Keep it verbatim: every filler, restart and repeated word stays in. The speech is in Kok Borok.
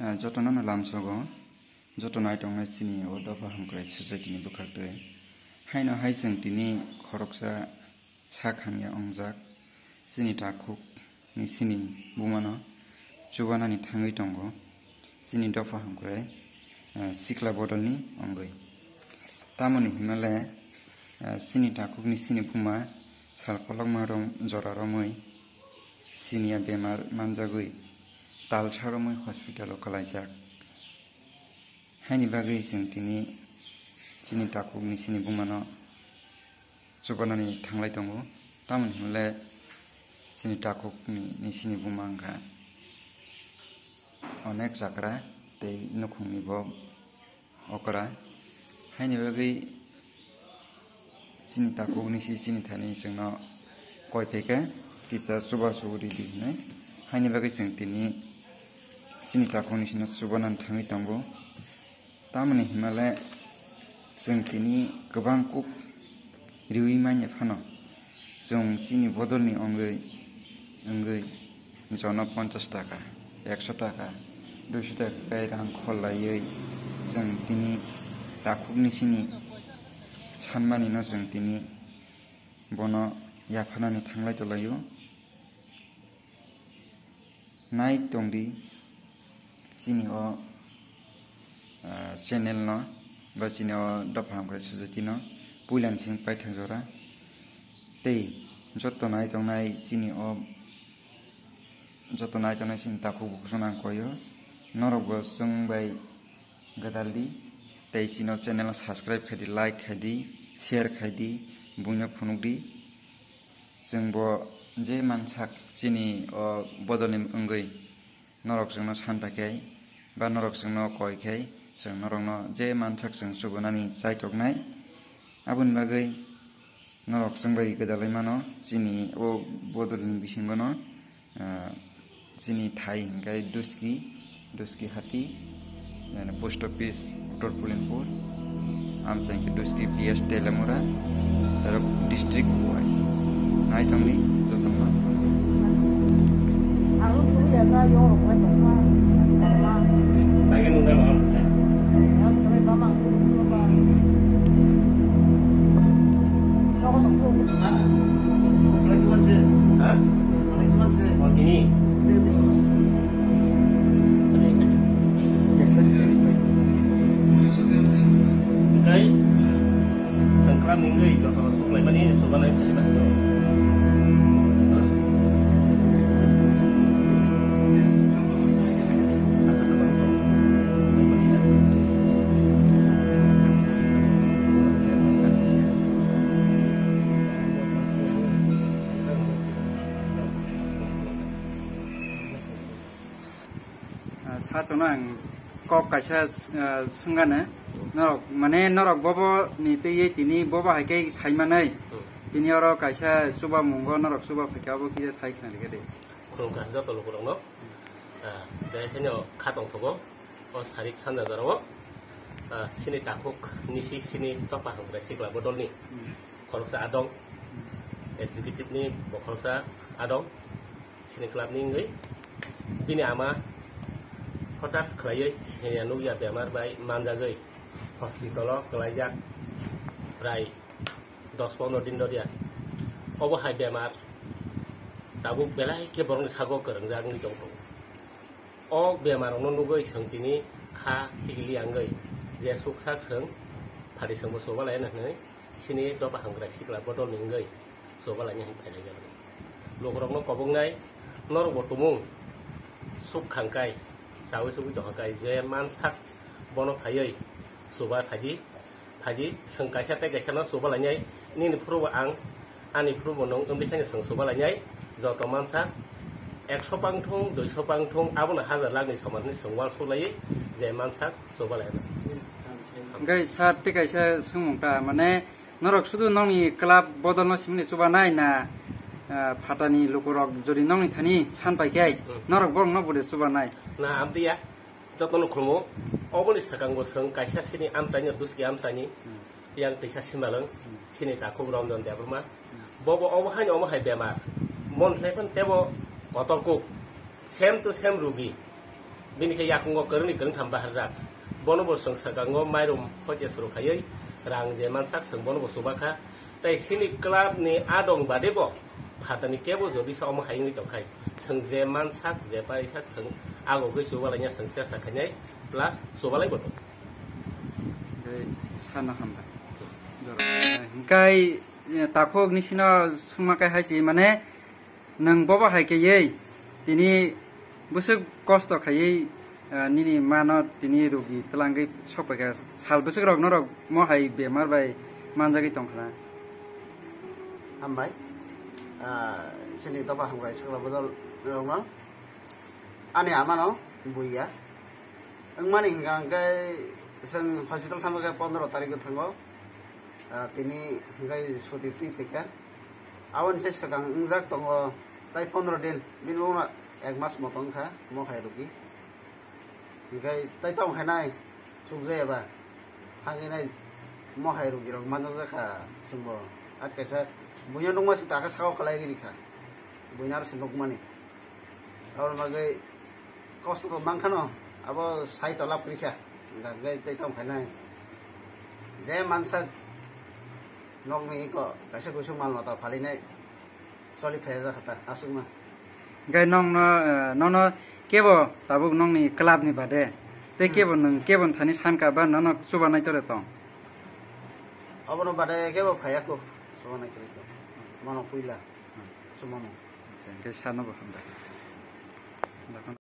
Ah, jotono no lamsogo, joto nai tongnai chini o dopha hamkrai society ni bwkhak twi. Haino hai chwng tini khoroksa sak hamya ongjak chini takhuk ni chini bumano chubanani thangwi tongo chini dopha hamkrai, ah, sikla bodolni ongwi. Tamoni himale, ah, chini takhukni chini buma sal kolokma rom-, jora romwi siniya bemar manjagwi talsa romwi hospital o kwlaijak. Haini bagwi chwng tini chini takhukni chini bumano chubanani thanglai tongo. Tamoni himle chini takhukni, ni chini buma wngkha onek chakra tei nukhungni bo okra. Haini bagwi chini takhukni si chini thani chwngno koi phaikha kisa chuba chubu ridi hinwi. Haini bagwi chwng tini chini takhukni sino chubanani thangwi tongo. Tamoni himale chwng tini kwbang kuk riwi manya phano chwng chini bodolni ongwi, wngwi jono ponchash taka, ekso taka, duiso taka kai rang khol laiwi chwng tini takhukni chini sanmani no chwng tini bono yapharnani thanglai tonglaio. Nai tongdi chini o, ah, channel no ba chini o dopha hamkrai society no puilani simi paithak jora tei joto nai tongnai chini o, joto nai tongnai chini takhuk bukhuk no ang koio, norok bo chwng bai gwdal di tei chini o channel no subscribe khaidi, like khaidi, share khaidi, buino phunukdi. Chwng bo je mansak chini o bodolni wngwi norok chwngno san paikhai ba norok chwngno koi khai chwng norokno je mansak chwng chubanani chaitoknai. Aboni bagwi norok chwng bai gwdalai mano chini o bodolni bisingono, ah, chini thai hingkai Duski, Duski hati, yani post office Uttor Pulinpur, amchai khe Duski P S Telemura, taro district Khowai. Nai tongdi jotono. Hah? Tini. Engkai, sengkrak ningwi joto suklaimani subanai. Ah, sa chwngno ang kok kaisa, ah, swngano. Norok, mane, norok bobo ni twiwi tini bobo hai khe sai manai. Hmm. Tini oro kaisa chuba mungo norok chuba phaikha, obo kisa sai khna rikha de. Khulumkha joto lukurokno. Ah, belai kheno kha tongthogo. O sarik sanja jorao, ah, chini takhuk nisi chini tokma hamkrai sikla bodolni Hmm. khoroksa adong. Hmm. Executive ni bo khoroksa adong. Chini club ni wngwi bini ama hothat khlaiwi seniya nukya bemar bai manjagwi hospital o kwlaijak prai dos pondro din doriya. Obo hai bemar tabuk belai khe borokni sago kwrwngjak wngwi tongkho. O bemar rokno nugwi chwng tini kha tikili wngwi je suksak chwng phati chwngbo chubalai hwnwi chini dophang hamkrai sikla bodol ni wngwi chubalai hwnwi phailaijaknai. Lukurokno koboknai norokbo tumung suk khangkai chawi chugwi tongkhakai je mansak bono phaiwi chuba phaidi. Phaidi, chwng kaisa tei kaisa no chuba lainai, nini phuru bo ang, ani phuru bo nwng, wngwi khaino chwng chuba lainai, joto mansa, ekso pang thung, duiso pang thung, abono hazar lakh ni soman hwnwi chwng uansuk laiwi, je mansa chuba lainai. Hwnkhe sir, tei kaisa swngmung ta, mane, norok sudu nokni club bodol no simini chuba nai na, ah, phatani lukurok jodi nokni thani san pai khe, Hmm. norok borok no bode chuba nai? Na, amtwi ya. Jotono khulmo, oboni swkango chwng kaisa chini amchaini, Duski amchaini, Hmm. yang tisa simalwng, Hmm. chini takhuk Ranjan Debbarma. Hmm. Bobo obo haino omo hai bemar. Mon khlai phano tebo kotor kuk. Same to same rugi. Bini khe yakungo kwrwngni kwrwngtham bahar rak. Bono bo chwng swkango mairum hoite suru khaiwi rang je mansak chwng bono bo chuba kha. Tei chini club ni adong bade bo phatani kebo jodi sa omo hai wngwi tongkhai, chwng je mansak je paisak chwng agogwi chuba laina chwng chesta khainai plus chuba lai bo tong. Tei sana hambai. Jora. Hingkai, eh, takhuk ni sino suma kai hai si mane Nwng bobo hai khe tini bwswk kosto khaiwi, ah, nini mano tini rogi twlangwi sokpaikha, sal bwswk rok norok mo hai bemar bai manjagwi tongkha na? Hambai. Ah, chini doba hamkrai chwla bodol rokno. Ani amano buiya. Wngmani hwnkha hwnkhe chwng hospital thangma khe pondro tarikgo thango. Ah, tini hwnkhe suti twi phaikha. Aboni se swkang wngjak tongo tai pondro din, bini ulo ek mas moto wngkha mo hai rwgwi. Hinkhe tai tamo khainai chukjaya ba thangwi nai mo hai rwgwi rok manjakjak kha chwngbo. At kaisa buino nukma se takha sao kwlai rwni kha, buino aro se nukmani. Aboni bagwi kosto to mankhano, abo sai tola phrikha, hingkha hwnkhe tei tamo khainai. Je mansak nokni iko kaisa kuisuk mal mata phalinai choli phaijakha ta aswkno. Hingkhe nokno, eh, nono kebo tabuk nokni club ni bade tei kebo nwng kebo thani sankha ba nono chubanai tore tong? Abono bade kebo phaiya kho, chubanai kwrwi kho. Mano puila chumano. Acha, hingkhe sano bo hambai.